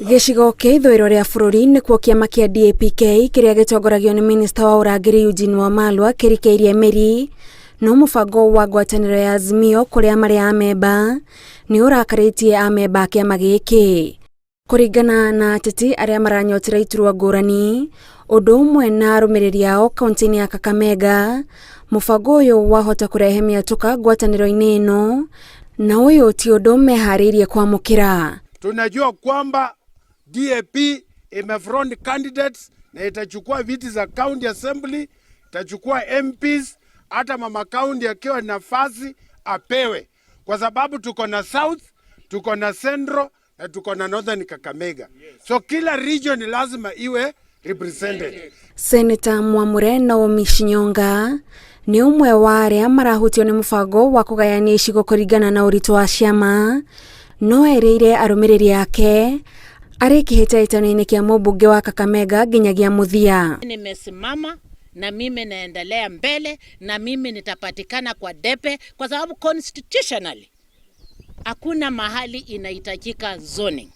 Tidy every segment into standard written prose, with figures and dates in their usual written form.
Gĩcigo kĩa ithũĩro rĩa bũrũri nĩkuo kĩama kĩa DAP-K kĩrĩa gĩtongoragio nĩ minista wa ũrangĩri Eugene Wamalwa kĩrikĩirie mĩri, no mũbango wa ngwatanĩro ya Azimio kũrĩa marĩ amemba nĩ ũrakarĩtie amemba a kĩama gĩkĩ. Kũringana na ateti arĩa maranyotera iturwa ngũrani, ũndũ ũmwe na arũmĩrĩri ao kaunti-inĩ ya Kakamega, mũbango ũyũ wahota kũrehe mĩatũka ngwatanĩro-inĩ ĩno, na ũyũ ti ũndũ meharĩirie kwamũkĩra. Tunajua kwamba DAP imefront candidates na itachukua viti za county assembly, itachukua MPs, hata mama county akiwa nafasi apewe, kwa sababu tuko na South, tuko na Central na tuko na Northern Kakamega. So kila region lazima iwe represented. Senator Mwamure Naomi Shinyonga nĩ ũmwe wa arĩa marahutio nĩ mũbango wa kũgayania icigo kũringana na ũritũ wa ciama, no erĩire arũmĩrĩri ake arĩ kĩhĩtahĩtano-inĩ kĩa mũmbunge wa Kakamega nginyagia mũthia. Nimesimama na mimi naendelea mbele na mimi nitapatikana kwa debe kwa sababu constitutionally hakuna mahali inahitajika zoning.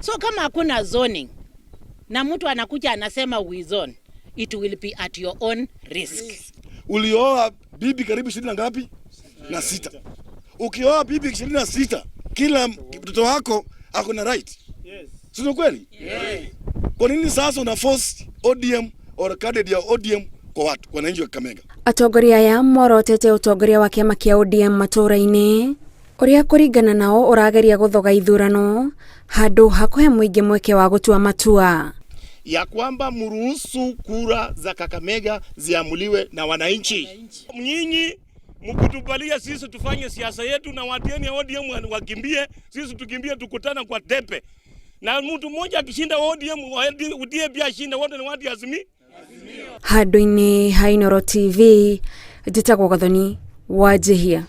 So kama hakuna zoning na mtu anakuja anasema we zone, it will be at your own risk. Ulioa bibi karibu ishirini na ngapi? Na sita. Ukioa bibi 26, kila mtoto wako ako na right. Si ni kweli? Kwa nini sasa una force ODM or candidate ya ODM kwa watu, kwa wananchi wa Kakamega? Atongoria aya morotete ũtongoria wa kĩama kĩa ODM matũũra-inĩ ũrĩa kũringana nao ũrageria gũthoga ithurano handũ ha kũhe mũingĩ mweke wa gũtua matua. Ya kwamba mruhusu kura za Kakamega ziamuliwe na wananchi. Nyinyi mkutubalia sisi tufanye siasa yetu na watieni ODM wakimbie, sisi tukimbie, tukutana kwa debe. Na mtu mmoja akishinda ODM, DAP ashinda, wote ni watu Azimio. Handũ-inĩ ha Inooro TV, njĩtagwo Gathoni Wanjihia.